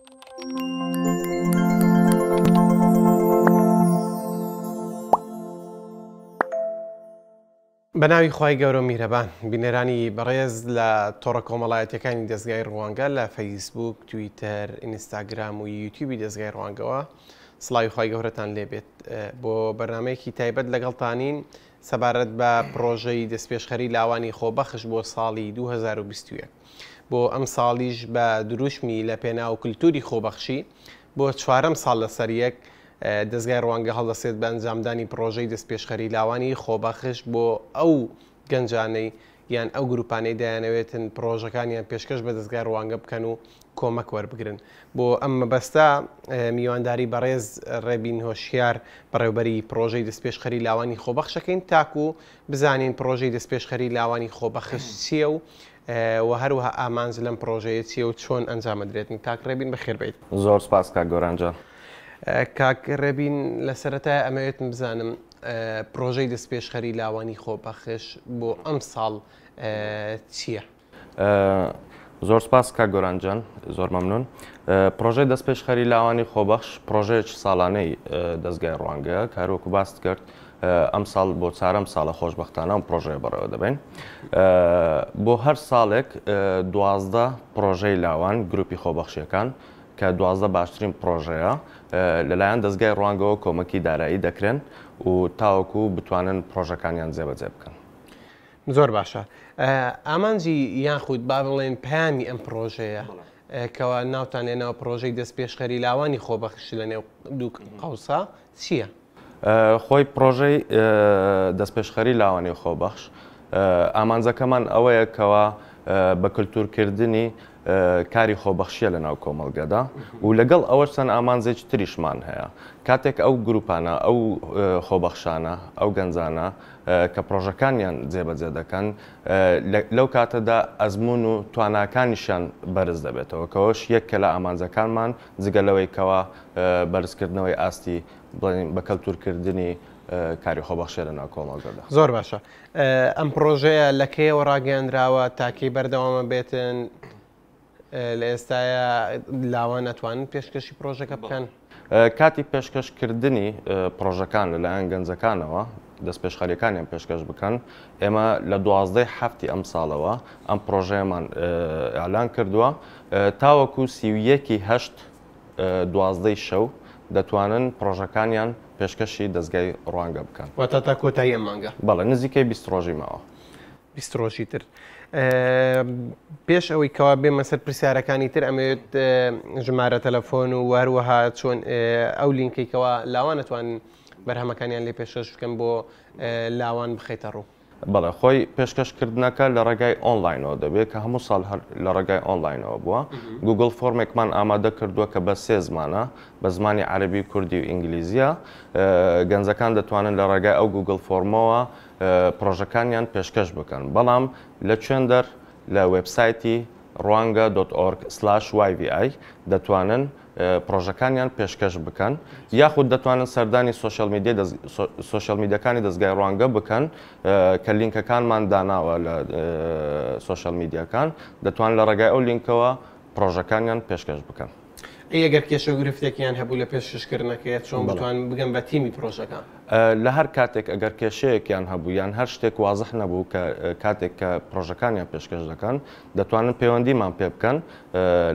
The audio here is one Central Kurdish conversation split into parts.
بە ناوی خوای گەورە و میهرەبان. بینەرانی بەڕێز لە تۆڕە کۆمەڵایەتیەکانی دەزگای ڕوانگە لە فەیسبوک، تویتەر، ئینستاگرام و یوتیوبی دەزگای ڕوانگەوە سڵاوی خوای گەورەتان لێبێت. بۆ بەرنامەیەکی تایبەت لەگەڵتانین سەبارەت بە پڕۆژەی دەستپێشخەری لاوانی خۆبەخش بۆ ساڵی 2021. بۆ ئەمساڵیش بە دروشمی لە پێناو کلتوری خۆبەخشی بۆ چوارەم ساڵ لەسەر یەک دەزگای ڕوانگە هەڵدەسێت بە ئەنجامدانی پڕۆژەی دەستپێشخەری لاوانی خۆبەخش بۆ ئەو گەنجانەی یان ئەو گروپانەی دەیانەوێتن پڕۆژەکانیان پێشکەش بە دەزگای ڕوانگە بکەن و کۆمەک وەربگرن. بۆ ئەم مەبەستە میوانداری بەڕێز ڕێبین هۆشیار بەڕێوبەری پڕۆژەی دەستپێشخەری لاوانی خۆبەخش ئەکەین تاکو بزانین پڕۆژەی دەستپێشخەری لاوانی خۆبەخش چییە و و هەروەها ئامانج لەم پڕۆژەیە چییە و چۆن ئەنجام ئەدرێتن. کاک ڕێبین بەخێر بێیت. زۆر سپاس کاک گۆران جان. کاک ڕێبین لە سەرەتای ئەمەوێتم بزانم پڕۆژەی دەستپێشخەری لاوانی خۆبەخش بۆ ئەمساڵ چییە؟ زۆر سپاس کاک گۆران جان، زۆر مەمنون. پڕۆژەی دەستپێشخەری لاوانی خۆبەخش پڕۆژەیەکی ساڵانەی دەزگای ڕوانگەیە کە هەروەکو باست کرد ئەمساڵ بۆ چارەم ساڵە خۆشبەختانە ئەم پڕۆژەیە بەڕێوە دەبەین. بۆ هەر ساڵێک 12 پڕۆژەی لاوان گروپی خۆبەخشیەکان کە 12 باشترین پڕۆژەیە لەلایەن دەزگای ڕوانگەوە کۆمەکی دارایی دەکرێن و تاوەکو بتوانن پڕۆژەکانیان جێبەجێ بکەن. زۆر باشە. ئامانجی یاخود با بڵێین پەیامی ئەم پڕۆژەیە کەوا ناوتان لێناوە پڕۆژەی دەستپێشخەری لاوانی خۆبەخش لەنێو دوو قەوسا چییە؟ خۆی پڕۆژەی دەستپێشخەری لاوانی خۆبەخش ئامانجەکەمان ئەوەیە کەوا بە کلتورکردنی کاری خۆبەخشیە لە ناو کۆمەڵگەدا و لەگەڵ ئەوەش چەند ئامانجێکی تریشمان هەیە کاتێک ئەو گروپانە ئەو خۆبەخشانە ئەو گەنجانە کە پڕۆژەکانیان جێبەجێ دەکەن لەو کاتەدا ئەزمون و تواناکانیشیان بەرز دەبێتەوە کەەوەش یەک کە لە ئامانجەکانمان جگە لەوەی کەوا بەرزکردنەوەی ئاستی بڵێین بە کەلتورکردنی کاری خۆبەخشیە لە ناو کۆمەڵگەدا. زۆر باشە ئەم پڕۆژەیە لە کەیەوە ڕاگەیەندراوە تا کەی بەردەوامە بێتن لە ئێستایا لاوان ئەتوانن پێشکەشی پڕۆژەکە بکەن؟ کاتی پێشکەشکردنی پڕۆژەکان لەلایەن گەنجەکانەوە دەستپێشخەریەکانیان پێشکەش بکەن ئێمە لە دوازدەی حەفتی ئەم ساڵەوە ئەم پڕۆژەیەمان ئیعلان کردووە تاوەکو 31 هەشت دوازدەی شەو دەتوانن پڕۆژەکانیان پێشکەشی دەزگای ڕوانگە بکەن. واتە تا کۆتایی ئەم مانگە؟ بەڵێ، نزیکەی 20 ڕۆژی ماوە. 20 ڕۆژی تر. پێش ئەوەی کەوا بێمە سەر پرسیارەکانی تر ئەمەوێت ژمارە تەلەفۆن و هەروەها چۆن ئەو لینکەی کەوا لاوان ئەتوانن بەرهەمەکانیان لێ پێشکەش بکەن بۆ لاوان بخەیتە ڕوو. بەڵێ خۆی پێشکەش کردنەکە لە ڕێگای ئۆنلاینەوە دەبێت کە هەموو ساڵ هەر لە ڕێگای ئۆنلاینەوە بووە گوگل فۆرمێکمان ئامادە کردووە کە بە سێ زمانە بە زمانی عەربی کوردی و ئینگلیزیە گەنجەکان دەتوانن لە ڕێگای ئەو گوگل فۆرمەوە پرۆژەکانیان پێشکەش بکەن بەڵام لە کوێندەر لە وێبسایتی ڕوانگە dot org slash YVI دەتوانن پڕۆژەکانیان پێشکەش بکەن یاخود دەتوانن سەردانی سۆشیال میدیای سۆشیال میدیاکانی دەزگای ڕوانگە بکەن کە لینکەکانمان داناوە لە سۆشیال میدیاکان دەتوان لە ڕێگای ئەو لینکەوە پڕۆژەکانیان پێشکەش بکەن. ئەی ئەگەر کێشە و گرفتێکیان هەبوو لە پێشکەشکردنەکەی چۆن بتوانن بگەن بە تیمی پڕۆژەکە؟ لە هەر کاتێک ئەگەر کێشەیەکیان هەبوو یان هەر شتێک وازح نەبوو کە کاتێک کە پڕۆژەکانیان پێشکەش دەکەن دەتوانن پەیوەندیمان پێ بکەن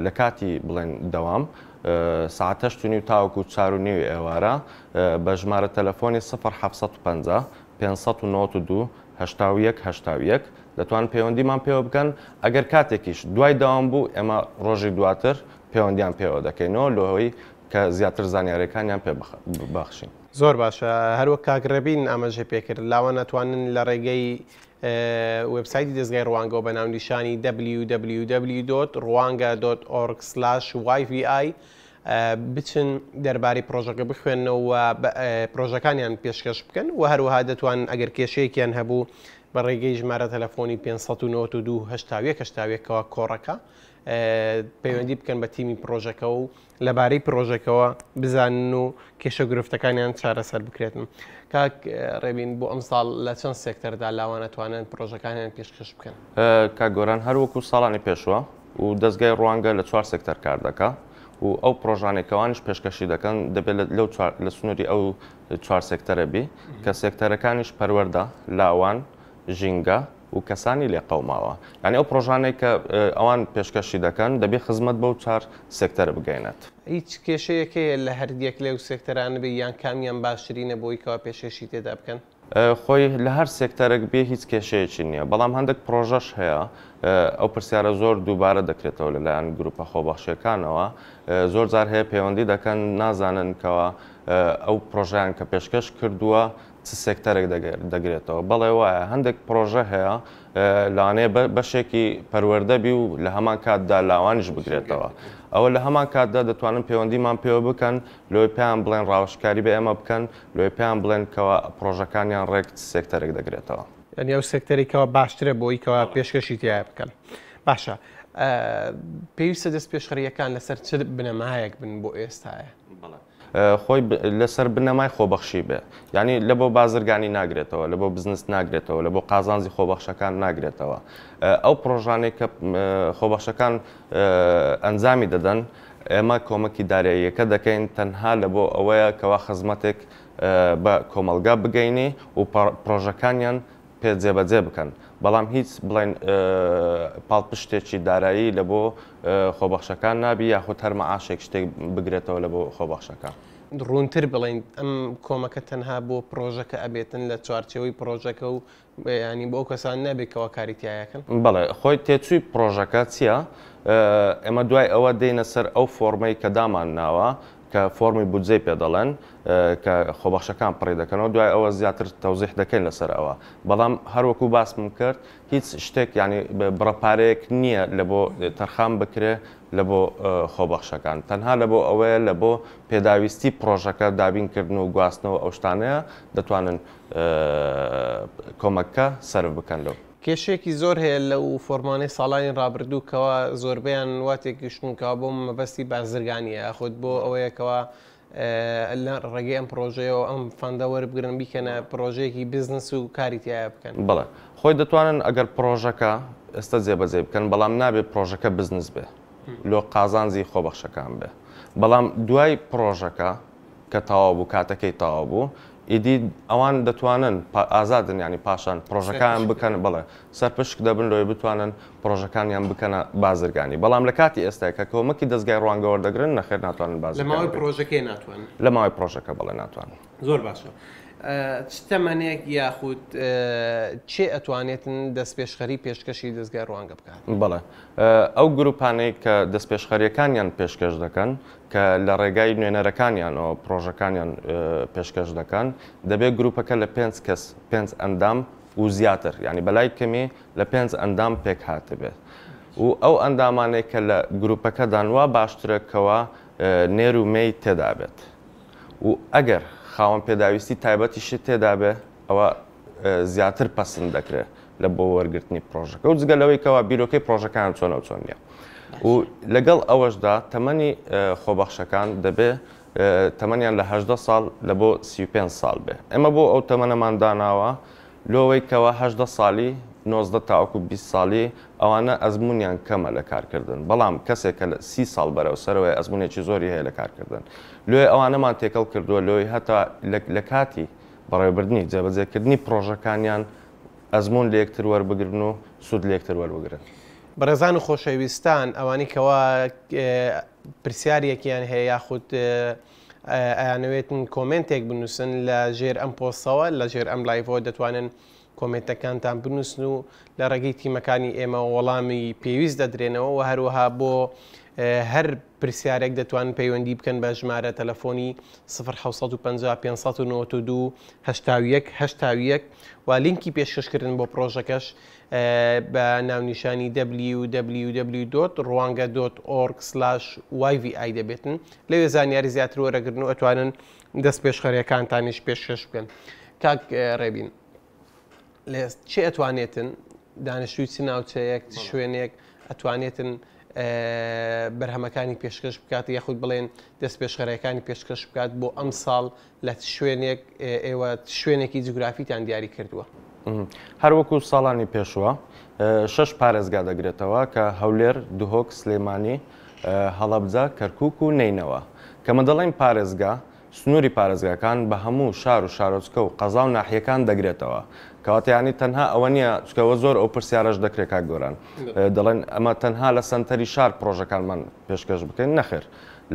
لە کاتی بڵێن دەوام ساعت هەشت و نیو تاوەکو چار و نیوی ئێوارە بە ژمارە تەلەفۆنی 0 750 592 81 81 دەتوانن پەیوەندیمان پێوە بکەن ئەگەر کاتێکیش دوای دەوام بوو ئێمە ڕۆژی دواتر پەیوەندیان پێوە دەکەینەوە لۆی کە زیاتر زانیاریەکانیان پێ ببەخشین. زۆر باشە هەروەک کاک ڕێبین ئاماژەی پێکرد لاوان ئەتوانن لە ڕێگەی وێبسایتی دەزگای ڕوانگەوە بە ناونیشانی www.rwanga.org/yvi بچن دەربارەی پرۆژەکە بخوێنەوە و پرۆژەکانیان پێشکەش بکەن و هەروەها دەتوانن ئەگەر کێشەیەکیان هەبوو بە ڕێگەی ژمارە تەلەفۆنی 592 81 81 کەوا کۆڕەکە پەیوەندی بکەن بە تیمی پرۆژەکە و لەبارەی پرۆژەکەوە بزانن و کێشە گرفتەکانیان چارەسەر بکرێتن. کاک ڕێبین بۆ ئەمساڵ لە چەند سێکتەردا لاوان ئەتوانن پرۆژەکانیان پێشکەش بکەن؟ کاک گۆران هەر وەکو ساڵانی پێشوە و دەزگای ڕوانگە لە چوار سێکتەر کار دەکا و ئەو پرۆژانەی کەوانیش پێشکەشی دەکەن دەبێت لەو لە سنووری ئەو چوار سێکتەرە بی کە سێکتەرەکانیش پەروەردە، لاوان، ژینگە و کەسانی لێقەوماوە. یانی ئەو پرۆژانەی کە ئەوان پێشکەشی دەکەن دەبێ خزمەت بەو چار سێکتەرە بگەینێت. هیچ کێشەیەک هەیە لە هەر یەک لەو سێکتەرانە بێ یان کامیان باشترینە بۆی کەوا پێشکەشی تێدا بکەن؟ خۆی لە هەر سێکتەرێک بێ هیچ کێشەیەکی نییە، بەڵام هەندێک پرۆژەش هەیە ئەو پرسیارە زۆر دووبارە دەکرێتەوە لەلایەن گروپە خۆبەخشیەکانەوە، زۆر جار هەیە پەیوەندی دەکەن نازانن کەوا ئەو پرۆژەیان کە پێشکەش کردووە چ سێکتەرێک دەگرێتەوە. بەڵێ وایە هەندێک پرۆژە هەیە لەوانەیە بەشێکی پەروەردە بی و لە هەمان کاتدا لاوانیش بگرێتەوە. ئەوە لە هەمان کاتدا دەتوانن پەیوەندیمان پێوە بکەن لۆی پێیان بڵێن ڕاوەشکاری بە ئێمە بکەن لۆی پێیان بڵێن کەوا پرۆژەکانیان ڕێک چ سێکتەرێک دەگرێتەوە. یانی ئەو سێکتەرەی کەوا باشترە بۆی کەوا پێشکەشی تیایا بکەن. باشە پێویستە دەستپێشخەرییەکان لەسەر چ بنەمایەک بن بۆ ئێستایە؟ بەڵێ خۆی لەسەر بنەمای خۆبەخشی بێ یعنی لە بۆ بازرگانی ناگرێتەوە لە بۆ بزنس ناگرێتەوە لە بۆ قازانجی خۆبەخشەکان ناگرێتەوە ئەو پرۆژانەی کە خۆبەخشەکان ئەنجامی دەدەن ئێمە کۆمەکی داراییەکە دەکەین تەنها لە بۆ ئەوەیە کەوا خزمەتێک بە کۆمەڵگا بگەینی و پرۆژەکانیان پێ جێبەجێ بکەن بەڵام هیچ بڵێن پاڵپشتێکی دارایی لە بۆ خۆبەخشەکان نابی یاخود هەر مەعاشێک شتێک بگرێتەوە لە بۆ خۆبەخشەکان. ڕوونتر بڵێین ئەم کۆمەکە تەنها بۆ پڕۆژەکە ئەبێتن لە چوارچێوەی پڕۆژەکە و یانی بۆ ئەو کەسانە نابێت کەوا کاری تیایەکەن؟ بەڵێ خۆی تێچووی پڕۆژەکە چییە؟ ئێمە دوای ئەوە دێینە سەر ئەو فۆڕمەی کە دامان ناوە کە فۆڕمی بودجەی پێ دەڵێن کە خۆبەخشەکان پڕی دەکەنەوە دوای ئەوە زیاتر تەوزیح دەکەین لەسەر ئەوە بەڵام هەروەکو باسمم کرد هیچ شتێک یعنی بڕە پارەیەک نییە لە بۆ تەرخان بکرێ لە بۆ خۆبەخشەکان تەنها لە بۆ ئەوەیە لە بۆ پێداویستی پڕۆژەکە دابینکردن و گواستنەوە ئەو شتانەیە دەتوانن کۆمەکە سەرف بکەن لەو. کێشەیەکی زۆر هەیە لەو فۆرمانەی ساڵانی ڕابردوو کەوا زۆربەیان وا تێگەیشتوون کەوا بۆ مەبەستی بازرگانیە یاخود بۆ ئەوەیە کەوا لە ڕێگەی ئەم پرۆژەیەوە ئەم fund ە وەربگرن بیکەنە پرۆژەیەکی بزنس و کاری تیایا بکەن. بەڵێ خۆی دەتوانن ئەگەر پرۆژەکە ئێستا جێبەجێ بکەن بەڵام نابێت پرۆژەکە بزنس بێ لۆ قازانجی خۆبەخشەکان بێ بەڵام دوای پرۆژەکە کە تەواو بوو کاتەکەی تەواو بوو ئیدی ئەوان دەتوانن ئازادن یانی پاشان پرۆژەکان بکەن بەڵێ سەرپشک دەبن لۆی بتوانن پرۆژەکانیان بکەنە بازرگانی بەڵام لە کاتی ئێستا کە کۆمەکی دەزگای ڕوانگە وەردەگرن نەخێر ناتوانن بازرگانی لە ماوەی پرۆژەکەی ناتوانن لە ماوەی پرۆژەکە بەڵێ ناتوانن. زۆر باشە چ تەمەنێک یاخود کێ ئەتوانێتن دەستپێشخەری پێشکەشی دەزگای ڕوانگە بکات؟ بەڵێ ئەو گروپانەی کە دەستپێشخەریەکانیان پێشکەش دەکەن کە لە ڕێگای نوێنەرەکانیانەوە پڕۆژەکانیان پێشکەش دەکەن، دەبێت گروپەکە لە پێنج کەس، پێنج ئەندام و زیاتر، یانی بەلای کەمی لە پێنج ئەندام پێکهاتبێت و ئەو ئەندامانەی کە لە گروپەکەدان وا باشترە کەوا نێر و مێی تێدابێت و ئەگەر خاوەن پێداویستی تایبەتیشی تێدابێ ئەوە زیاتر پەسند دەکرێت لە بۆ وەرگرتنی پرۆژەکە و جگە لەوەی کەوا بیرۆکەی پرۆژەکان چۆنە و چۆن نییە و لەگەڵ ئەوەشدا تەمەنی خۆبەخشەکان دەبێ تەمەنیان لە هەدە ساڵ لە بۆ 35 ساڵ بێ ئێمە بۆ ئەو تەمەنەمان داناوە لۆوەی کەوا هەدە ساڵی 90 تاوەکو 20 ساڵی ئەوانە ئەزمونیان کەمە لە کارکردن بەڵام کەسێک کە لە سی ساڵ بەرەو سەرەوەی ئەزمونێکی زۆری هەیە لە کارکردن لۆی ئەوانەمان تێکەڵ کردووە لۆی هەتا لە کاتی بەڕێوەبردنی جێبەجێکردنی پڕۆژەکانیان ئەزموون لە یەکتر وەربگرن و سوود لە یەکتر وەربگرن. بەڕێزان و خۆشەویستان ئەوانەی کەوا پرسیارێکیان هەیە یاخود ئەیانەوێتن کۆمێنتێک بنووسن لە ژێر ئەم پۆستەوە لە ژێر ئەم live ەوە دەتوانن کۆمێنتەکانتان بنووسن و لە ڕێگەی تیمەکانی ئێمە وەڵامی پێویست دەدرێنەوە و هەروەها بۆ هەر پرسیارێک دەتوانن پەیوەندی بکەن بە ژمارە تەلەفۆنی 0 750 592 81 81 و لینکی پێشکەشکردن بۆ پڕۆژەکەش بە ناونیشانی www.rwanga.org/yvi دەبێتن لەوێ زانیاری زیاتر وەرەگرن و ئەتوانن دەست پێشخەریەکانتانیش پێشکەش بکەن کاک ڕێبین لە چێ ئەتوانێتن دانیشتووی چ ناوچەیەک چ شوێنێک ئەتوانێتن بەرهەمەکانی پێشکەش بکات یاخود بڵێن دەست پێشخەرەکانی پێشکەش بکات بۆ ئەم ساڵ لە چ شوێنێک ئێوە شوێنێکی جوگرافیتان دیاری کردووە؟ هەر وەکو ساڵانی پێشووە شەش پارێزگا دەگرێتەوە کە هەولێر، دهۆک، سلێمانی، هەڵەبجە، کەرکوک و نەینەوا. کەمە دەڵێین پارێزگا، سنووری پارێزگاکان بە هەموو شار و شارۆچکە و قەزا و ناحیەکان دەگرێتەوە. کەواتە یانی تەنها ئەوە نییە، چونکە ئەوە زۆر ئەو پرسیارەش دەکرێت کاک گۆران، دەڵێن ئەمە تەنها لە سەنتەری شار پڕۆژەکانمان پێشکەش بکەین، نەخێر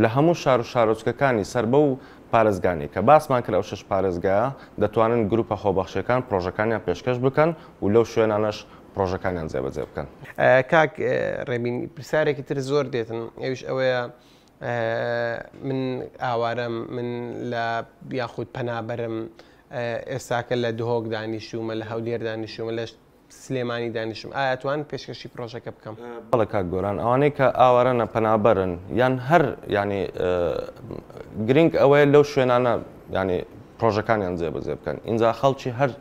لە هەموو شار و شارۆچکەکانی سەر بەو پارێزگانەی کە باسمان کرد ئەو شەش پارێزگایە دەتوانن گروپە خۆبەخشیەکان پڕۆژەکانیان پێشکەش بکەن و لەو شوێنانەش پڕۆژەکانیان جێبەجێ بکەن. کاک ڕێبین پرسیارێکی تر زۆر دێتن ئەویش ئەوەیە من ئاوارەم من لە یاخود پەنابەرم ئێستاکە لە دهۆک دانیشتوومە لە هەولێر دانیشتوومە لە سلێمانی دانیشتووم ئایا توان پێشکەشی پرۆژەکە بکەم؟ بەڵێ کاک گۆران ئەوانەی کە ئاوارەنە پەنابەرن یان هەر یانی گرنگ ئەوەیە لەو شوێنانە یانی پرۆژەکانیان جێبەجێ بکەن ئینجا خەڵکی هەر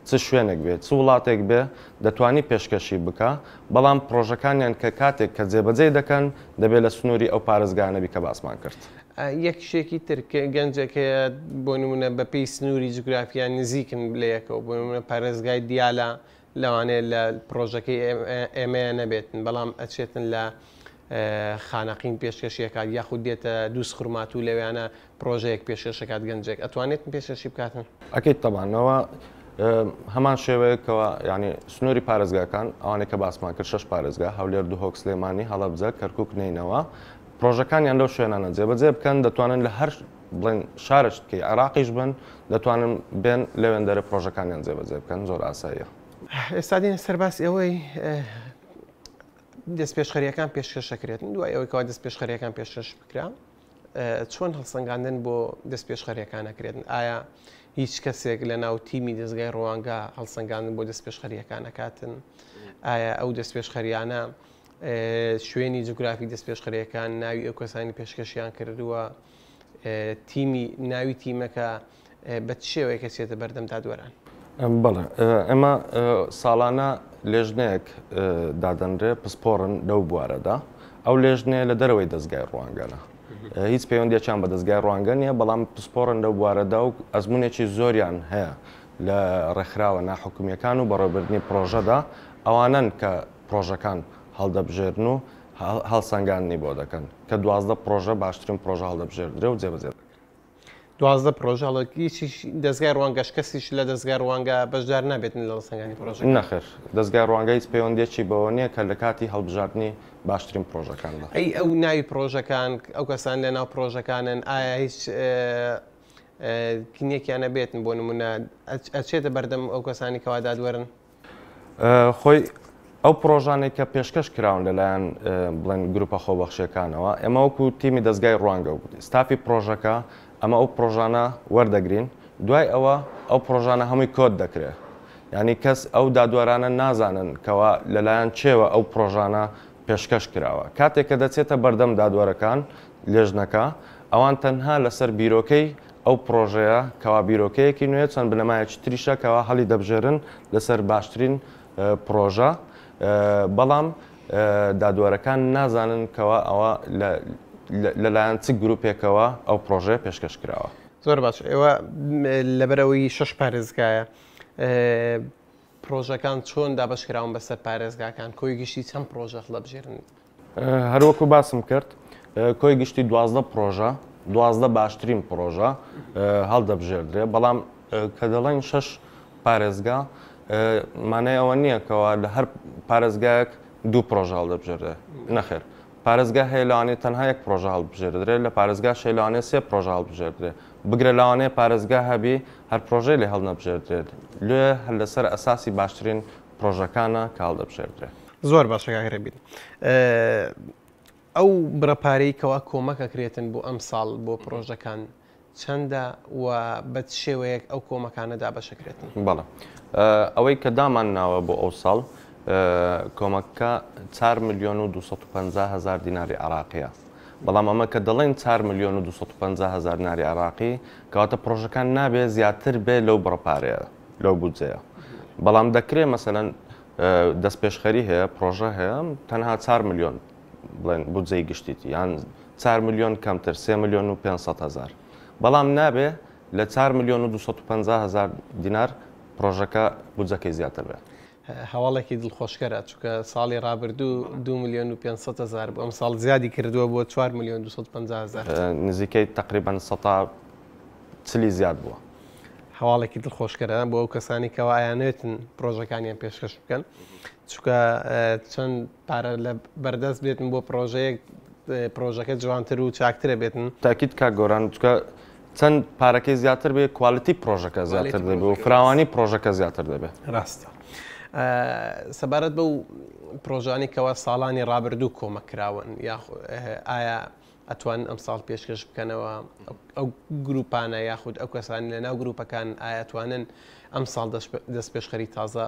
چ شوێنێک بێ چ وڵاتێک بێ دەتوانی پێشکەشی بکا بەڵام پڕۆژەکانیان کە کاتێک کە جێبەجێی دەکەن دەبێ لە سنووری ئەو پارێزگایانە بی کە باسمان کرد. یەک شتێکی تر کە گەنجێک هەیە بۆ نموونە بە پێی سنووری جوگرافیا نزیکن لە یەکەوە بۆ نموونە پارێزگای دیالە لەوانەیە لە پڕۆژەکەی ئێمەیە نەبێتن بەڵام ئەچێتن لە خانەقین پێشکەشی ئەکات یاخود دێتە دووزخورماتوو لەوێیانە پڕۆژەیەک پێشکەش ئەکات گەنجێک ئەتوانێتن پێشکەشی بکاتن؟ ئەکید تەبعەن ئەوە هەمان شێوەیە کەوا یانی سنووری پارێزگاکان ئەوانەی کە باسمان کرد شەش پارێزگا هەولێر دهۆک سلێمانی هەڵەبجە کەرکوک نەینەوا پڕۆژەکانیان لەو شوێنانە جێبەجێ بکەن دەتوانن لە هەر بڵێن شارێکی عێراقیش بن دەتوانن بێن لەوێندەرێ پڕۆژەکانیان جێبەجێ بکەن زۆر ئاساییە. ئێستا دێنە سەر باسی ئەوەی دەستپێشخەرییەکان پێشکەش ئەکرێتن دوای ئەوەی کەوا دەستپێشخەرییەکان پێشکەش بکرا چۆن هەڵسەنگاندن بۆ دەستپێشخەرییەکان ئەکرێتن ئایا هیچ کەسێک لە ناو تیمی دەستگای ڕوانگە هەڵسەنگاندن بۆ دەستپێشخەرییەکان ئەکاتن ئایا ئەو دەستپێشخەریانە شوێنی جوگرافی دەستپێشخەریەکان ناوی ئەو کەسانی پێشکەشیان کردووە تیمی ناوی تیمەکە بە چ شێوەیەک ئەچێتە بەردەم دادوەران؟ بەڵێ ئێمە ساڵانە لێژنەیەک دادەنرێ پسپۆڕن لەو بوارەدا ئەو لێژنەیە لە دەرەوەی دەزگای ڕوانگەنە هیچ پەیوەندیەکیان بە دەزگای ڕوانگە نییە بەڵام پسپۆڕن لەو بوارەدا و ئەزمونێکی زۆریان هەیە لە ڕێکخراوە ناحکومیەکان و بەڕێوەبردنی پرۆژەدا ئەوانەن کە پرۆژەکان هەڵدەبژێرن و هەڵسەنگاندنی بۆ دەکەن کە 12 پرۆژە باشترین پرۆژە هەڵدەبژێردرێ و جێبەجێ دەکرێت. 12 پرۆژە هەڵە هیچیش دەزگای ڕوانگەش کەسیش لە دەزگای ڕوانگە بەشدار نابێتن لە هەڵسەنگانی پرۆژەکان؟ نەخێر دەزگای ڕوانگە هیچ پەیوەندیەکی بەوە نییە کە لە کاتی هەڵبژاردنی باشترین پرۆژەکاندا. ئەی ئەو ناوی پرۆژەکان ئەو کەسان لە ناو پرۆژەکانن ئایا هیچ کینێکیان ئەبێتن بۆ نمونە ئەچێتە بەردەم ئەو کەسانی کەوا دادوەرن؟ خۆی ئەو پڕۆژانەی کە پێشکەش کراون لەلایەن بڵێن گروپە خۆبەخشیەکانەوە ئێمە وەکو تیمی دەزگای ڕوانگە و ستافی پڕۆژەکە ئەمە ئەو پڕۆژانە وەردەگرین دوای ئەوە ئەو پڕۆژانە هەمووی کۆد دەکرێ یعنی کەس ئەو دادوەرانە نازانن کەوا لەلایەن چێوە ئەو پڕۆژانە پێشکەش کراوە کاتێک کە دەچێتە بەردەم دادوەرەکان لێژنەکە ئەوان تەنها لەسەر بیرۆکەی ئەو پڕۆژەیە کەوا بیرۆکەیەکی نوێیە چەند بنەمایەکی تریشە کەوا هەڵی دەبژێرن لەسەر باشترین پڕۆژە بەڵام دادوەرەکان نازانن کەوا ئەوە لەلایەن چ گروپێکەوە ئەو پڕۆژەیە پێشکەش کراوە. زۆر باش ئێوە لەبەرئەوەی شەش پارێزگایە پڕۆژەکان چۆن دابەشکراون بەسەر پارێزگاکان کۆی گشتی چەند پڕۆژە هەڵدەبژێرن؟ هەروەکو باسم کرد کۆی گشتی 12 پرۆژە 12 باشترین پرۆژە هەڵدەبژێردرێ بەڵام کە دەڵێن شەش پارێزگا مانای ئەوە نییە کەەوە لە هەر پارێزگایەک دوو پرۆژە هەڵدەبژێردرێ نەخێر پارێزگا هەیە لەوانەیە تەنها یەک پرۆژە هەڵبژێردرێ لە پارێزگا شەی لەوانەیە سێ پرۆژە هەڵبژێردرێ بگرە لەوانەیە پارێزگا هەبی هەر پرۆژەی لێ هەڵنەبژێردرێت لێ هەر لەسەر ئەساسی باشترین پرۆژەکانە کە هەڵدەبژێردرێ. زۆر باشە کاک ڕێبین. ئەو بڕە پارەی کەوا کۆمەک ئەکرێتن بۆ ئەمساڵ بۆ پرۆژەکان چەندە و بە چ شێوەیەک ئەو کۆمەکانە دابەش ئەکرێتن؟ بەڵێ ئەوەی کە دامان ناوە بۆ ئەو ساڵ کۆمەکە 4 ملیۆن و 250 هەزار دیناری عراقیە بەڵام ئەمە کە دەڵێن 4 ملیۆن و 250 هەزار دیناری عراقی کەواتە پرۆژەکان نابێ زیاتر بێ لەو بڕە پارەیە لەو بودجەیە بەڵام دەکرێ مەسەلەن دەستپێشخەری هەیە پرۆژە هەیە تەنها 4 ملیۆن بڵێن بودجەی گشتیتی یان 4 ملیۆن کەمتر 3 ملیۆن و 500 هەزار بەڵام نابێ لە 4 ملیۆن و 250 هەزار دینار پرۆژەکە بودجەکەی زیاتر بێت. هەواڵێکی دڵخۆشکەرە چونکە ساڵی ڕابردوو 2 ملیۆن و 500 هەزار بوو ئەمساڵ زیادی کردووە بۆ 4 ملیۆن 250 هەزار. نزیکەی تەقریبەن سەتا چلی زیاد بووە. هەواڵێکی دڵخۆشکەرە بۆ ئەو کەسانی کەوا ئەیانەوێتن پرۆژەکانیان پێشکەش بکەن چونکە چەند پارە لە بەردەست بێتن بۆ پرۆژەیەک پرۆژەکە جوانتر و چاکترە بێتن. تاکید کاک گۆران چونکە چەند پارەکەی زیاتر بێ quality پرۆژەکە زیاتر دەبێ و فراوانی پرۆژەکە زیاتر دەبێ. ڕاستە. سەبارەت بەو پرۆژانەی کەوا ساڵانی ڕابردوو کۆمەک کراون یاخود ئایا ئەتوانن ئەمساڵ پێشکەش بکەنەوە ئەو گروپانە یاخود ئەو کەسانی لە ناو گروپەکان ئایا ئەتوانن ئەمساڵ دەستپێشخەری تازە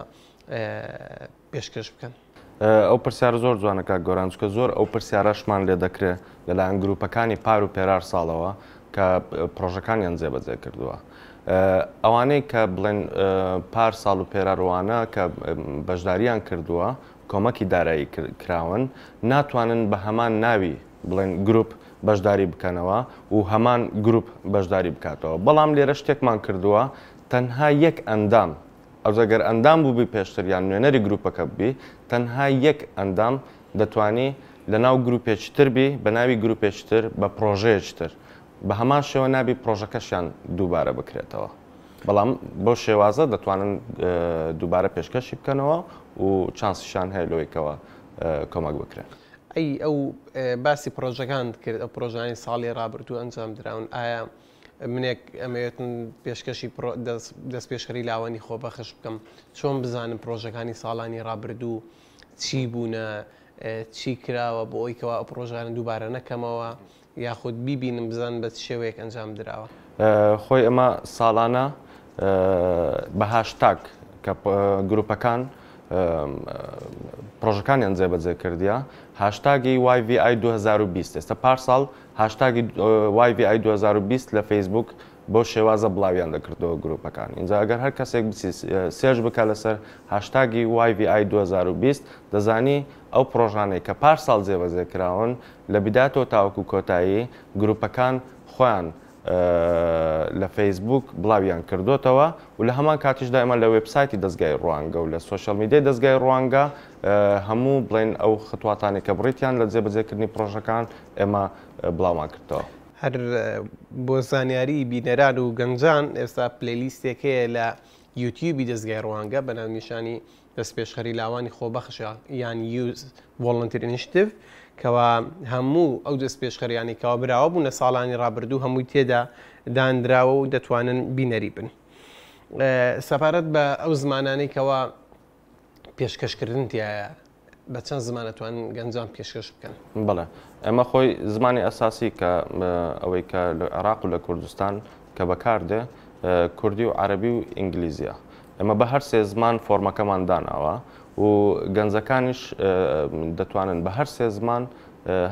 پێشکەش بکەن؟ ئەو پرسیارە زۆر جوانە کاک گۆران، چونکە زۆر ئەو پرسیارەشمان لێ دەکرێ لەلایەن گروپەکانی پار و پێرار ساڵەوە کە پرۆژەکانیان جێبەجێ کردووە. ئەوانەی کە بڵێن پار ساڵ و پێرار وانە کە بەشداریان کردووە کۆمەکی دارایی کراون ناتوانن بە هەمان ناوی بڵێن گروپ بەشداری بکەنەوە و هەمان گروپ بەشداری بکاتەوە بەڵام لێرە شتێکمان کردووە تەنها یەک ئەندام ئەوجا گەر ئەندام بووبی پێشتر یان نوێنەری گروپەکە ببی تەنها یەک ئەندام دەتوانی لەناو گروپێکی تر بی بە ناوی گروپێکی تر بە پڕۆژەیەکی تر بە هەمان شێوە نابی پڕۆژەکەشیان دووبارە بکرێتەوە بەڵام بەو شێوازە دەتوانن دووبارە پێشکەشی بکەنەوە و چانسیشیان هەیە لەوەی کەوا کۆمەک بکرێن. ئەی ئەو باسی پڕۆژەکانت کرد ئەو پڕۆژانەی ساڵی ڕابردوو ئەنجام دراون ئایا منێک ئەمەوێتن پێشکەشی دەستپێشخەری لاوانی خۆبەخش بکەم چۆن بزانم پرۆژەکانی ساڵانی ڕابردوو چی بوونە چی کراوە بۆ ئەوی کەوا ئەو پرۆژانە دووبارە نەکەمەوە یاخود بیبینم بزانم بە چ شێوەیەک ئەنجام دراوە. خۆی ئەمە ساڵانە بە هاشتاگ کە گروپەکان پرۆژەکانیان جێبەجێ کردیە هاشتاگی YVI 2020 ئێستا پارساڵ هاشتاگی YVI 2020 لە فەیسبوک بەو شێوازە بڵاویان دەکردەوە گروپەکان ئینجا ئەگەر هەر کەسێک بچی search بکە لەسەر هاشتاگی YVI 2020 دەزانی ئەو پرۆژانەی کە پار ساڵ جێبەجێ کراون لە بیداتەوە تاوەکو کۆتایی گروپەکان خۆیان لە فەیسبوک بڵاویان کردۆتەوە و لە هەمان کاتیشدا ئێمە لە وێبسایتی دەزگای ڕوانگە و لە social media ی دەزگای ڕوانگە هەموو بڵێن ئەو خطواتانەی کە بڕیتیان لە جێبەجێکردنی پرۆژەکان ئێمە بڵاومان کردەوە. هەر بۆ زانیاری بینەران و گەنجان ئێستا playlist ێک هەیە لە یوتیوبی دەزگای ڕوانگە بە ناونیشانی دەستپێشخەری لاوانی خۆبەخش یان Youth Volunteer Initiative کەوا هەموو ئەو دەستپێشخەریانەی کەوا براوە بوون لە ساڵانی ڕابردوو هەمووی تێدا دانراوە و دەتوانن بینەری بن. سەبارەت بە ئەو زمانانەی کەوا پێشکەشکردن تایە بە چەند زمان ئەتوانن گەنجان پێشکەش بکەن؟ بەڵێ ئێمە خۆی زمانی ئەساسی کە ئەوەی کە لە عێراق و لە کوردستان کە بەکار دێ کوردی و عەرەبی و ئینگلیزیە ئێمە بە هەر سێ زمان فۆرمەکەمان داناوە و گەنجەکانیش دەتوانن بە هەر سێ زمان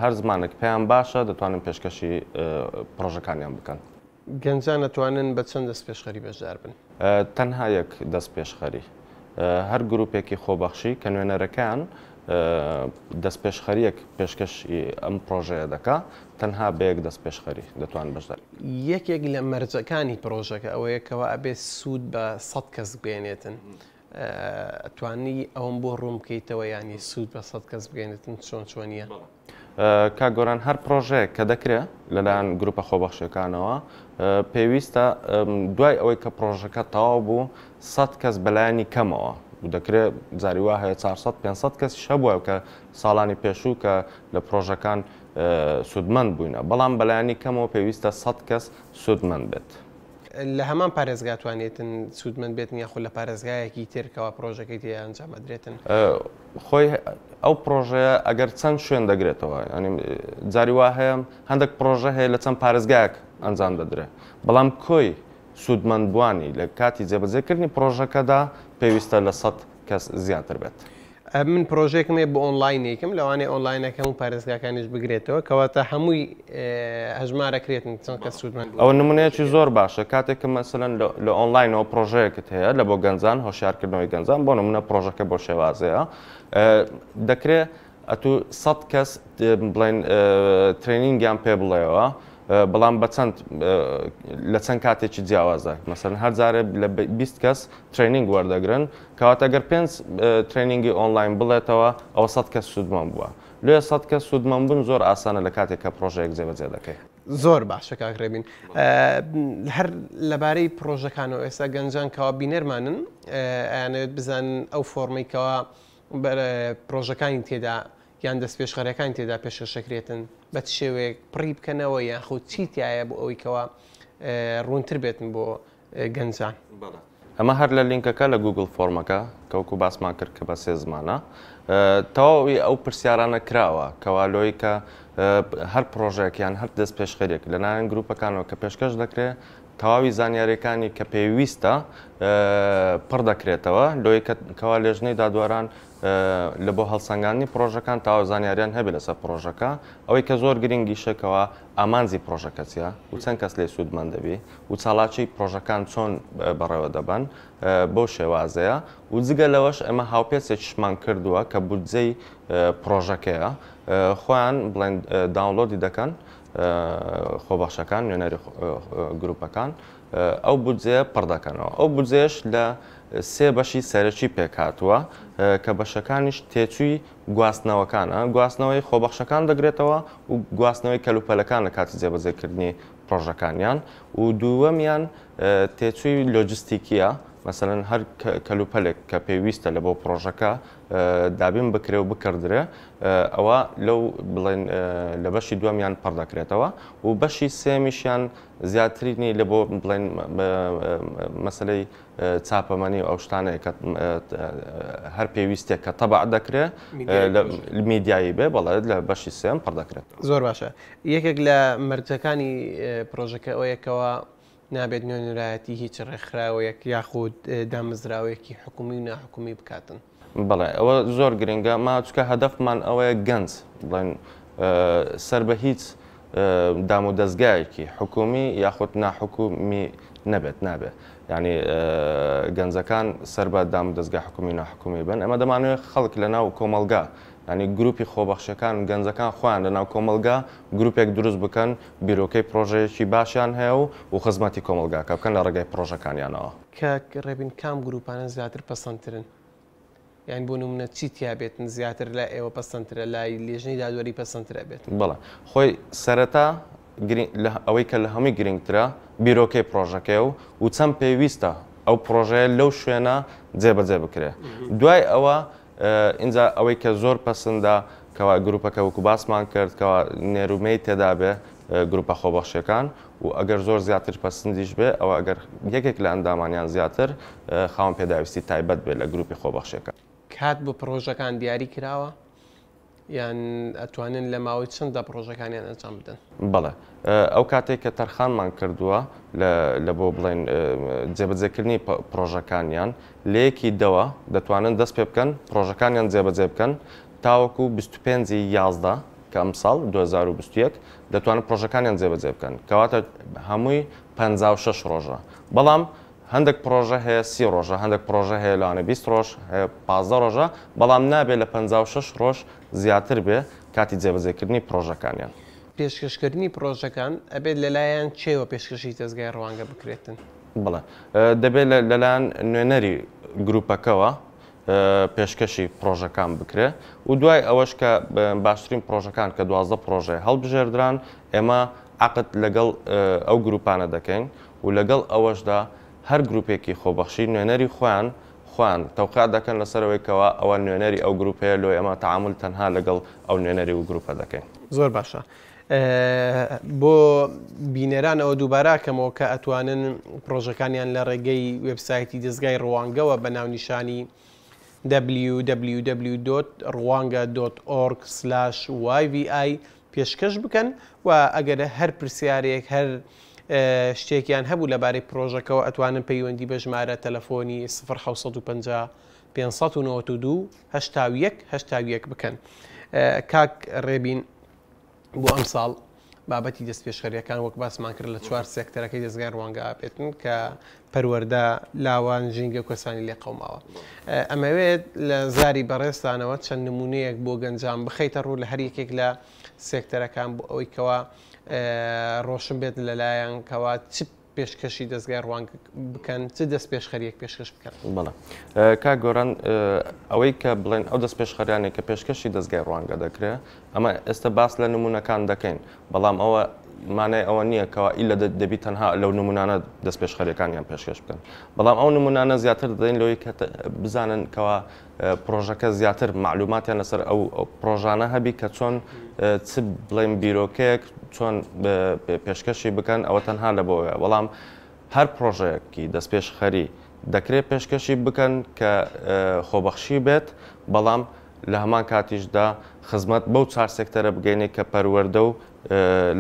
هەر زمانێک پێیان باشە دەتوانن پێشکەشی پرۆژەکانیان بکەن. گەنجان ئەتوانن بە چەند دەستپێشخەری بەشدار بن؟ تەنها یەک دەستپێشخەری. هەر گروپێکی خۆبەخشی کە نوێنەرەکەیان دەستپێشخەرییەک پێشکەشی ئەم پرۆژەیە دەکا، تەنها بە یەک دەستپێشخەری دەتوانن بەشداری بکەن. یەکێک لە مەرجەکانی پرۆژەکە ئەوەیە کەوا ئەبێ سوود بە سەد کەس بگەیەنێتن. ئەتوانی ئەوەم بۆ ڕوون بکەیتەوە یانی سوود بە سەد کەس بگەیەنێتن چۆن چۆنییە؟ کاک گۆران هەر پرۆژەیەک کە دەکرێ لەلایەن گروپە خۆبەخشەکانەوە پێویستە دوای ئەوەی کە پرۆژەکە تەواو بوو سەد کەس بەلایەنی کەمەوە و دەکرێت جاری وا هەیە 400 500 کەسیش هەبووە کە ساڵانی پێشوو کە لە پرۆژەکان سوودمەند بووینە بەڵام بەلایەنی کەمەوە پێویستە 100 کەس سوودمەند بێت. لە هەمان پارێزگا توانێتن سوودمەند بێتن یاخود لە پارێزگایەکی تر کەوا پرۆژەکەی تێ ئەنجام ئەدرێتن؟ خۆی ئەو پرۆژەیە ئەگەر چەند شوێن دەگرێتەوە یانی جاری وا هەیە هەندێک پرۆژە هەیە لە چەند پارێزگایەک ئەنجام دەدرێت بەڵام کۆی سوودمەندبووانی لە کاتی جێبەجێکردنی پرۆژەکەدا پێویستە لە سەد کەس زیاتر بێت. من پرۆژەیەکم هەیە بۆ ئۆنلاینێکم لەوانەیە ئۆنلاینەکە هەموو پارێزگاکانیش بگرێتەوە کەواتە هەمووی هەژمارەکرێتن چەند کەس سوودمەند بوون. ئەوە نمونەیەکی زۆر باشە کاتێک کە مەسەلەن لە ئۆنلاینەوە پرۆژەیەکت هەیە لە بۆ گەنجان هۆشیارکردنەوەی گەنجان بۆ نمونە پرۆژەکە بۆ شێوازەیە دەکرێ ئەتوو سەد کەس بڵێن training یان پێ بڵێەوە. بەڵام بە چەند لە چەند کاتێکی جیاوازە مەسەن هەر جارێ لە 20 کەس training وەردەگرن کەواتە گەر پێنج training ی ئۆنلاین بڵێتەوە ئەوە 100 کەس سوودمەند بووە لێ 100 کەس سوودمەند بوون زۆر ئاسانە لە کاتێک کە پرۆژەیەک جێبەجێ دەکەی. زۆر باشە کاک ڕێبین هەر لەبارەی پرۆژەکانەوە ئێستا گەنجان کەوا بینەرمانن ئەیانەوێت بزانن ئەو فۆرمەی کەوا پرۆژەکانی تێدا یان دەستپێشخەرەکانی تێدا پێشکەشەکرێتن بە چ شێوەیەک پڕی بکەنەوە یاخود چی تایە بۆ ئەوەی کەوا ڕوونتر بێتن بۆ گەنجان. ئەمە هەر لە لینکەکە لە گوگل فۆرمەکە کە وەکو باسمان کرد کە بە سێ زمانە تەواوی ئەو پرسیارانە کراوە کەوا لۆی کە هەر پرۆژەیەک یان هەر دەست پێشخەرێک لەلایەن گروپەکانەوە کە پێشکەش دەکرێت تەواوی زانیاریەکانی کە پێویستە پڕ دەکرێتەوە لۆی کەوا لێژنەی دادواران لە بۆ هەڵسەنگاندنی پرۆژەکان تەواو زانیاریان هەبێت لەسەر پرۆژەکە ئەوەی کە زۆر گرنگیشە کەوا ئامانجی پرۆژەکە چیە و چەند کەس لێ سوودمەند دەبی و چالاکی پرۆژەکان چۆن بەڕێوە دەبەن بەو شێوازەیە و جگە لەوەش ئێمە هاوپێچێکیشمان کردووە کە بودجەی پرۆژەکەیە خۆیان بڵێن download ی دەکەن خۆبەخشەکان نوێنەری گروپەکان ئەو بودجەیە پڕ دەکەنەوە ئەو بودجەیەش لە سێ بەشی سەرەکی پێکهاتووە کە بەشەکانیش تێچووی گواستنەوەکانە، گواستنەوەی خۆبەخشەکان دەگرێتەوە و گواستنەوەی کەلوپەلەکان لە کاتی جێبەجێکردنی پڕۆژەکانیان و دووەمیان تێچووی لۆجستیکییە، مەسەلەن هەر کەلوپەلێک کە پێویستە لە بۆ پڕۆژەکە دابین بکرێ و بکڕدرێ ئەوە لەو بڵێن لە بەشی دووەمیان پڕ دەکرێتەوە و بەشی سێمیشیان زیاترینی لە بۆ بڵێن مەسەلەی چاپەمەنی و ئەو شتانەیە کە هەر پێویستێک کە تەبع دەکرێ میدیایی بێ بەڵێ لە بەشی سێم پڕ دەکرێت. زۆر باشە یەکێک لە مەرجەکانی پرۆژەکە ئەوەیەکەوە نابێت نوێنەرایەتی هیچ ڕێکخراوەیەک یاخود دامەزراوەیەکی حکومی و ناحکومی بکاتن. بەڵێ ئەوە زۆر گرنگە ما چکە هەدەفمان ئەوەیە گەنج بڵێن سەر بە هیچ دام و دەزگایەکی حکومی یاخود ناحکومی نەبێت نابێت یعنی گەنجەکان سەر بە دام و دەزگا حکومی و ناحکومی بن ئەمە دەمانەوێت خەڵک لە ناو کۆمەڵگا ینی گروپی خۆبەخشەکان گەنجەکان خۆیان لە ناو کۆمەڵگا گروپێک دروست بکەن بیرۆکەی پرۆژەیەکی باشیان هەیە و و خزمەتی کۆمەڵگاکە بکەن لە ڕێگای پرۆژەکانیانەوە. کاک ڕێبین کام گروپانە زیاتر پەسەندترن؟ یان بۆ نمونە چی تیا بێتن زیاتر لای ئێوە پەسەندترە لای لێژنەی دادوەری پەسەندتر ئەبێت؟ بەڵێ خۆی سەرەتا ئەوەی کە لە هەمووی گرنگترە بیرۆکەی پرۆژەکەیە و و چەند پێویستە ئەو پرۆژەیە لەو شوێنە جێبەجێ بکرێ دوای ئەوە ئینجا ئەوەی کە زۆر پەسندە کەوا گروپەکە وەکو باسمان کرد کەوا نێرومێی تێدا بێ گروپە خۆبەخشەکان و ئەگەر زۆر زیاتر پەسندیش بێ ئەوە ئەگەر یەکێک لە ئەندامانیان زیاتر خاوەن پێداویستی تایبەت بێ لە گروپی خۆبەخشەکان. کات بۆ پڕۆژەکان دیاری کراوە یان ئەتوانن لە ماوەی چەنددا پڕۆژەکانیان ئەنجام بدەن؟ بەڵێ ئەو کاتێک کە تەرخانمان کردووە لە بۆ بڵێن جێبەجێکردنی پڕۆژەکانیان لە یەکی دەوە دەتوانن دەست پێ بکەن پڕۆژەکانیان جێبەجێ بکەن تاوەکو 25 ی 11 کە ئەمساڵ 2021 دەتوانن پڕۆژەکانیان جێبەجێ بکەن کەواتە هەمووی 56 ڕۆژە بەڵام هەندێک پڕۆژە هەیە 30 ڕۆژە هەندێک پڕۆژە هەیە لەوانە 20 ڕۆژ هەیە 15 ڕۆژە بەڵام نابێت لە 56 ڕۆژ زیاتر بێ کاتی جێبەجێکردنی پڕۆژەکانیان. پێشکەشکردنی پڕۆژەکان ئەبێت لەلایەن کێوە پێشکەشی دەزگای ڕوانگە بکرێتن؟ بەڵێ دەبێت لەلایەن نوێنەری گروپەکەوە پێشکەشی پڕۆژەکان بکرێ و دوای ئەوەش کە باشترین پڕۆژەکان کە 12 پڕۆژەیە هەڵبژێردران ئێمە عەقد لەگەڵ ئەو گروپانە دەکەین و لەگەڵ ئەوەشدا هەر گروپێکی خۆبەخشی نوێنەری خۆیان خۆیان تەوقیع دەکەن لەسەر ئەوەی کەوا ئەوە نوێنەری ئەو گروپەیە لۆ ئێمە تەعامول تەنها لەگەڵ ئەو نوێنەری و گروپە دەکەین. زۆر باشە بۆ بینەران ئەوە دووبارە کەمەوە کە ئەتوانن پرۆژەکانیان لە ڕێگەی وێبسایتی دەزگای ڕوانگەوە بە ناونیشانی www.rwanga.org/yvi پێشکەش بکەن و ئەگەر هەر پرسیارێک هەر شتێکیان هەبوو لەبارەی پرۆژەکەوە ئەتوانن پەیوەندی بە ژمارە تەلەفۆنی 0750 592 81 81 بکەن. کاک ڕێبین بۆ ئەمساڵ بابەتی دەستپێشخەریەکان وەک باسمان کرد لە چوار سێکتەرەکەی دەزگای ڕوانگە بێتن کە پەروەردە لاوان ژینگە و کەسانی لێ قەوماوە ئەمەوێت لە زاری بەڕێزتانەوە چەند نمونەیەک بۆ گەنجان بخەیتە ڕوو لە هەر یەکێک لە سێکتەرەکان بۆ ئەوەی کەوا ڕۆشن بێت لەلایەن کەوا چ پێشکەشی دەزگای ڕوانگە بکەن، چ دەستپێشخەرییەک پێشکەش بکەن؟ بەڵێ کاک گۆران، ئەوەی کە بڵێن ئەو دەستپێشخەریانەی کە پێشکەشی دەزگای ڕوانگە دەکرێ، ئەمە ئێستا باس لە نموونەکان دەکەین، بەڵام ئەوە مانای ئەوە نییە کەوا ئیلا دەبی تەنها لەو نموونانە دەستپێشخەرییەکانیان پێشکەش بکەن، بەڵام ئەو نموونانە زیاتر دەدەین لەوەی کە بزانن کەوا پڕۆژەکە زیاتر مەعلوماتیان لەسەر ئەو پڕۆژانە هەبی کە چۆن چ بڵێن بیرۆکەیەک چۆن پێشکەشی بکەن ئەوە تەنها لە بۆیە بەڵام هەر پڕۆژەیەکی دەستپێشخەری دەکرێت پێشکەشی بکەن کە خۆبەخشی بێت بەڵام لە هەمان کاتیشدا خزمەت بەو چار سێکتەرە بگەینێت کە پەروەردە و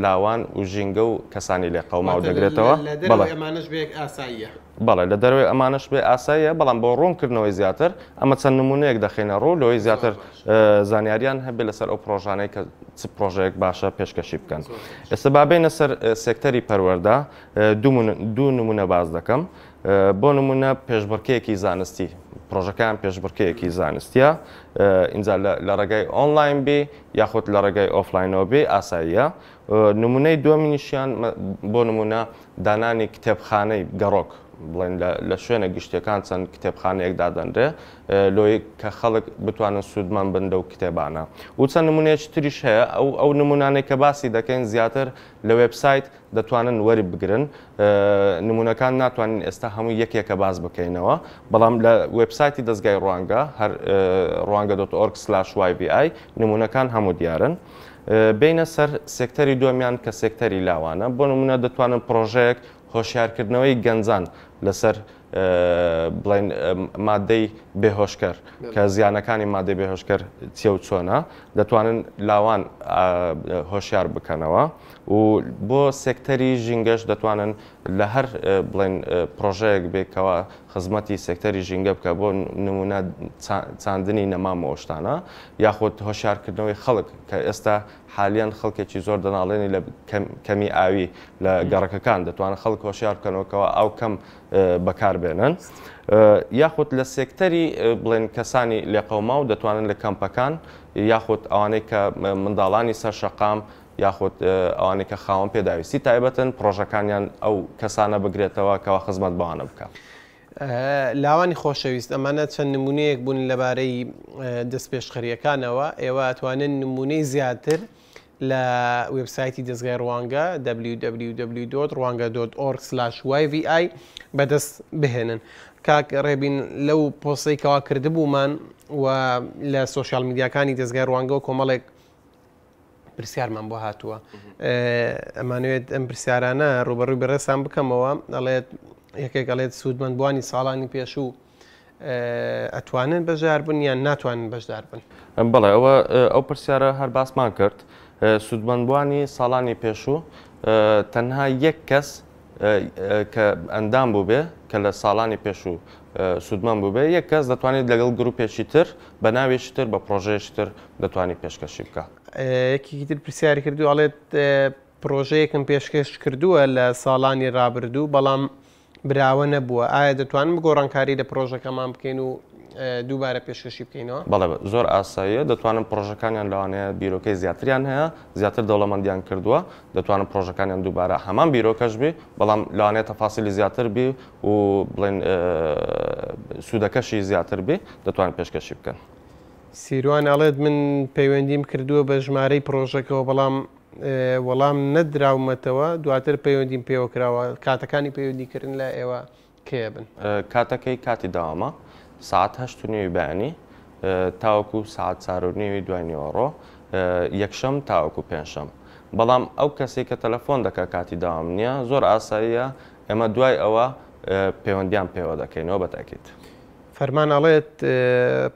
لاوان و ژینگە و کەسانی لێقەوماو دەگرێتەوە. لە دەرەوەی ئەمانەش بێ ئاساییە. بەڵێ لە دەرەوەی ئەمانەش بێ ئاساییە، بەڵام بۆ ڕوونکردنەوەی زیاتر ئەمە چەند نموونەیەک دەخەینە ڕوو لەوەی زیاتر زانیاریان هەبێ لەسەر ئەو پڕۆژانەی کە چ پڕۆژەیەک باشە پێشکەشی بکەن. ئێستا با بێینە سەر سێکتەری پەروەردە، دوو نموونە باس دەکەم. بۆ نموونە پێشبڕکێیەکی زانستی، پڕۆژەکەیان پێشبڕکێیەکی زانستییە، ئینجا لە ڕێگای ئۆنلاین بی یاخود لە ڕێگای ئۆفلاینەوە بێ ئاساییە. نمونەی دووەمینیشیان بۆ نمونە دانانی کتێبخانەی گەڕۆک بڵێن لە شوێنە گشتیەکان چەند کتێبخانەیەک دادەنرێ لۆی کە خەڵک بتوانن سوودمەند بن لەو کتێبانە و چەند نمونەیەکی تریش هەیە ئەو ئەو نمونانەی کە باسی دەکەین زیاتر لە وێبسایت دەتوانن وەری بگرن نمونەکان ناتوانین ئێستا هەموو یەک یەکە باس بکەینەوە بەڵام لە وێبسایتی دەزگای ڕوانگە هەر ڕوانگە dot org slash YVI نمونەکان هەموو دیارن بینە سەر سێکتەری دووەمیان کە سێکتەری لاوانە بۆ نمونە دەتوانن پڕۆژەیەک هۆشیارکردنەوەی گەنجان لەسەر بڵێن مادەی بێهۆشکەر کە زیانەکانی مادەی بێهۆشکەر چیە و چۆنە دەتوانن لاوان هۆشیار بکەنەوە و بۆ سێکتەری ژینگەش دەتوانن لە هەر بڵێن پرۆژەیەک بێ کەوا خزمەتی سێکتەری ژینگە بکە بۆ نمونە چاندنی نەمام و شتانە یاخود هۆشیارکردنەوەی خەڵک کە ئێستا حالیەن خەڵکێکی زۆر دەناڵێنی لە کەمی ئاوی لە گەڕەکەکان دەتوانن خەڵک هۆشیار بکەنەوە کەوا ئاو کەم بەکار بێنن یاخود لە سێکتەری بڵێن کەسانی لێقەوماو دەتوانن لە کەمپەکان یاخود ئەوانەی کە منداڵانی سەر شەقام یاخود ئەوانەی کە خاوەن پێداویستی تایبەتن پڕۆژەکانیان ئەو کەسانە بگرێتەوە کەوا خزمەت بەوانە بکات. لاوانی خۆشەویست ئەمانە چەند نمونەیەک بوون لەبارەی دەستپێشخەرییەکانەوە، ئێوە ئەتوانن نمونەی زیاتر لە وێبسایتی دەزگای ڕوانگە www.rwanga.org/yvi بەدەست بهێنن. کاک ڕێبین لەو پۆستەی کەوا کردبوومان و لە سۆشیال میدیاکانی دەزگای ڕوانگەوە کۆمەڵێک پرسیارمان بۆ هاتووە ئەمانوێت ئەم پرسیارانە ڕوبەڕووی بەڕێزتان بکەمەوە ئەڵێت یەکێک ئەڵێت سوودمەندبووانی ساڵانی پێشوو ئەتوانن بەشدار بن یان ناتوانن بەشدار بن؟ بەڵێ ئەوە ئەو پرسیارە هەر باسمان کرد سوودمەندبووانی ساڵانی پێشوو تەنها یەک کەس کە ئەندام بووبێ کە لە ساڵانی پێشوو سوودمەند بووبێ یەک کەس دەتوانێت لەگەڵ گروپێکی تر بە ناوێکی تر بە پرۆژەیەکی تر دەتوانێت پێشکەشی بکە. یەکێکی تر پرسیاری کردو ئەڵێت پرۆژەیەکم پێشکەش کردووە لە ساڵانی رابردوو بەڵام براوە نەبووە، ئایا دەتوانم گۆڕانکاری لە پرۆژەکەمان بکەین و دووبارە پێشکەشی بکەینەوە؟ بەڵێ زۆر ئاساییە، دەتوانن پرۆژەکانیان لەوانەیە بیرۆکەی زیاتریان هەیە، زیاتر دەوڵەمەندیان کردووە، دەتوانن پرۆژەکانیان دووبارە هەمان بیرۆکەش بی، بەڵام لەوانەیە تەفاسیلی زیاتر بی و بڵێن سوودەکەشی زیاتر بی، دەتوانن پێشکەشی بکەن. سیروان ئەڵێت من پەیوەندیم کردووە بە ژمارەی پرۆژەکەوە بەڵام وەڵام نەدراومەتەوە دواتر پەیوەندیم پێوە کراوە کاتەکانی پەیوەندی کردن لای ئێوە کەیە بن؟ کاتەکەی کاتی دەوامە سەعات هەشت و نیوی بەیانی تاوەکو سەعات چار و نیوی دوای نیوەڕۆ یەکشەم تاوەکو پێنجشەم بەڵام ئەو کەسەی کە تەلەفۆن دەکا کاتی دەوام نییە زۆر ئاساییە ئێمە دوای ئەوە پەیوەندیان پێوە دەکەینەوە بە تاکید. فەرمان ئەڵێت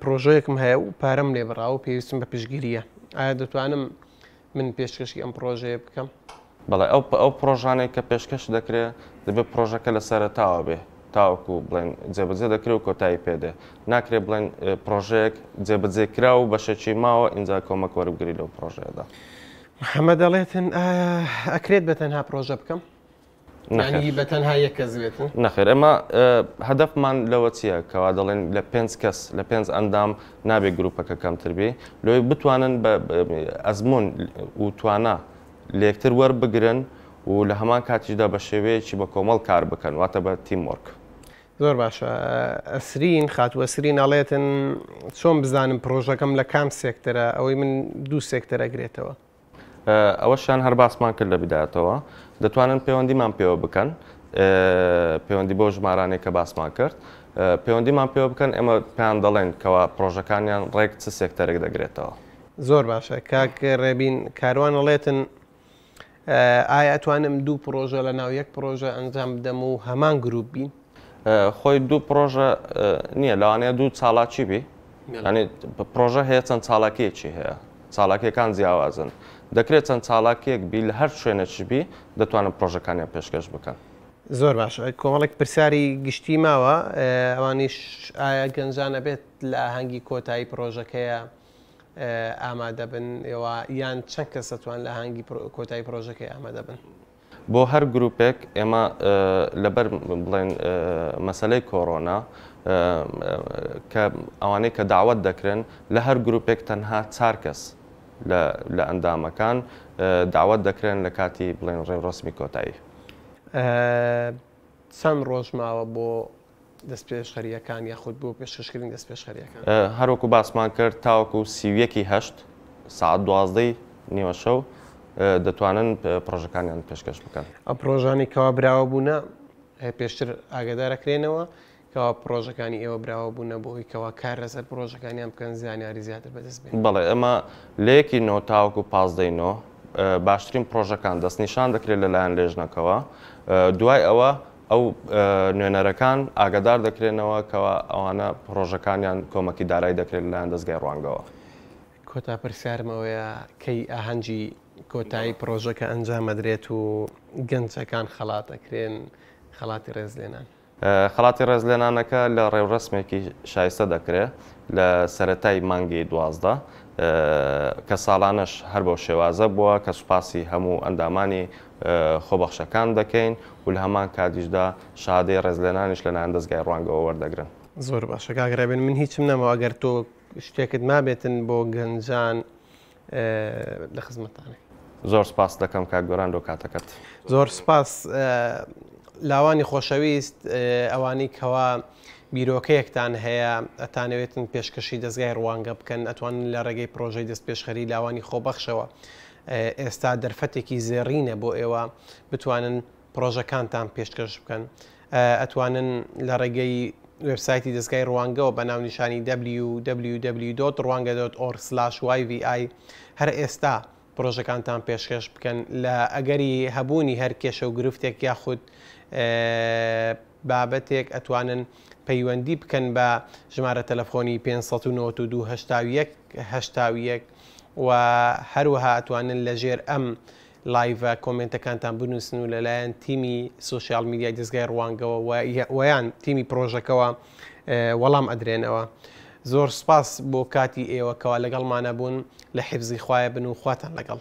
پرۆژەیەکم هەیە و پارەم لێ بڕاوە و پێویستم بە پشتگیرییە ئایا دەتوانم من پێشکەشی ئەم پڕۆژەیە بکەم؟ بەڵێ ئەو ئەو پڕۆژانەی کە پێشکەش دەکرێ دەبێ پڕۆژەکە لە سەرەتاوە بێ تاوەکو بڵێن جێبەجێ دەکرێ و کۆتایی پێ دێ ناکرێ بڵێن پڕۆژەیەک جێبەجێ کرا و بەشێکی ماوە ئینجا کۆمەک وەربگری لەو پڕۆژەیەدا. محەمەد ئەڵێتن ئایا ئەکرێت بە تەنها پڕۆژە بکەم؟ یانی بە تەنها یەک کەس بێتن؟ نەخێر ئێمە هەدەفمان لەوە چییە کەوا دەڵێن لە پێنج کەس لە پێنج ئەندام نابێ گروپەکە کەمتر بێ لۆی بتوانن بە ئەزموون و توانا لێکتر وەربگرن و لە هەمان کاتیشدا بە شێوەیەکی بە کۆمەڵ کار بکەن، واتە بە team work. زۆر باشە ئەسرین، خاتوو ئەسرین ئەڵێتن چۆن بزانم پڕۆژەکەم لە کام سێکتەرە، ئەوەی من دوو سێکتەر ئەگرێتەوە؟ ئەوەشیان هەر باسمان کرد لە بیدایەتەوە، دەتوانن پەیوەندیمان پێوە بکەن، پەیوەندی بەو ژمارانەی کە باسمان کرد پەیوەندیمان پێوە بکەن، ئێمە پێیان دەڵێن کەوا پڕۆژەکانیان ڕێک چ سێکتەرێک دەگرێتەوە. زۆر باشە کاک ڕێبین کاروان ئەڵێتن ئایا ئەتوانم دوو پڕۆژە لە ناو یەک پڕۆژە ئەنجام بدەم و هەمان گروپ بین؟ خۆی دوو پڕۆژە نییە، لەوانەیە دوو چالاکی بی، یانی پڕۆژە هەیە چەند چالاکیەکی هەیە، چالاکیەکان جیاوازن، دەکرێت چەند چالاکیەک بی لە هەر شوێنێکیش بی دەتوانن پڕۆژەکانیان پێشکەش بکەن. زۆر باشە کۆمەڵێک پرسیاری گشتی ماوە ئەوانیش ئایا گەنجان ئەبێت لە ئاهەنگی کۆتایی پڕۆژەکەیە ئامادەبن ئێوە یان چەند کەس دەتوان لە ئاهەنگی کۆتایی پڕۆژەکەی ئامادەبن؟ بۆ هەر گروپێک ئێمە لەبەر بڵێن مەسەلەی کۆرۆنا کە ئەوانەی کە داوەت دەکرێن لە هەر گروپێک تەنها چار کەس لە ئەندامەکان داوەت دەکرێن لە کاتی بڵێن ڕێوڕەسمی کۆتایی. چەند ڕۆژ ماوە بۆ دەستپێشخەرییەکان یاخود بۆ پێشکەشکردنی دەستپێشخەرییەکان؟ هەروەکو باسمان کرد تاوەکو 31 ی هەشت سەعات دوازدەی نیوەشەو دەتوانن پڕۆژەکانیان پێشکەش بکەن. ئەو پڕۆژانەی کەوا براوە بوونە پێشتر ئاگادار ئەکرێنەوە کەوا پڕۆژەکانی ئێوە براوە بوونە بۆ ئەوەی کەوا کار لەسەر پڕۆژەکانیان بکەن زانیاری زیاتر بەدەست بێنن. بەڵێ ئێمە لە یەکی نۆ تاوەکو پازدەی نۆ باشترین پڕۆژەکان دەستنیشان دەکرێت لەلایەن لێژنەکەوە دوای ئەوە ئەو نوێنەرەکان ئاگادار دەکرێنەوە کەوا ئەوانە پڕۆژەکانیان کۆمەکی دارای دەکرێت لەلایەن دەزگای ڕوانگەوە. کۆتا پرسیارم ئەوەیە کەی ئاهەنگی کۆتایی پڕۆژەکە ئەنجام ئەدرێت و گەنجەکان خەڵات ئەکرێن خەڵاتی ڕێزلێنان؟ خەڵاتی ڕێزلێنانەکە لە ڕێوڕەسمێکی شایستە دەکرێت لە سەرەتای مانگی 12 کە ساڵانەش هەر بەو شێوازە بووە کە سوپاسی هەموو ئەندامانی خۆبەخشەکان دەکەین و لە هەمان کاتیشدا شەهادەی ڕێزلێنانیش لەلایەن دەزگای ڕوانگەوە وەردەگرن. زۆر باشە کاک ڕێبین من هیچم نەماوە ئەگەر تۆ شتێکت مابێتن بۆ گەنجان لە خزمەتتانێ. زۆر سپاست دەکەم کاک گۆران لۆ کاتەکەت. زۆر سپاس لاوانی خۆشەویست ئەوانەی کەوا بیرۆکەیەکتان هەیە ئەتانەوێتن پێشکەشی دەزگای ڕوانگە بکەن ئەتوانن لە ڕێگەی پرۆژەی دەستپێشخەری لاوانی خۆبەخشەوە ئێستا دەرفەتێکی زێڕینە بۆ ئێوە بتوانن پڕۆژەکانتان پێشکەش بکەن ئەتوانن لە ڕێگەی وێبسایتی دەزگای ڕوانگەوە بە ناونیشانی www.rwanga.org/yvi هەر ئێستا پڕۆژەکانتان پێشکەش بکەن لە ئەگەری هەبوونی هەر کێشە و گرفتێک یاخود بابەتێک ئەتوانن پەیوەندی بکەن بە ژمارە تەلەفۆنی 592 81 81 و هەروەها ئەتوانن لەژێر ئەم لایڤە کۆمێنتەکانتان بنووسن و لەلایەن تیمی سۆشیال میدیای دەزگای ڕوانگەوە وە یان تیمی پڕۆژەکەوە وەڵام ئەدرێنەوە. زۆر سوپاس بۆ کاتی ئێوە کەوا لەگەڵمانە بوون لە حیفزی خوایە بن و خواتان لەگەڵ.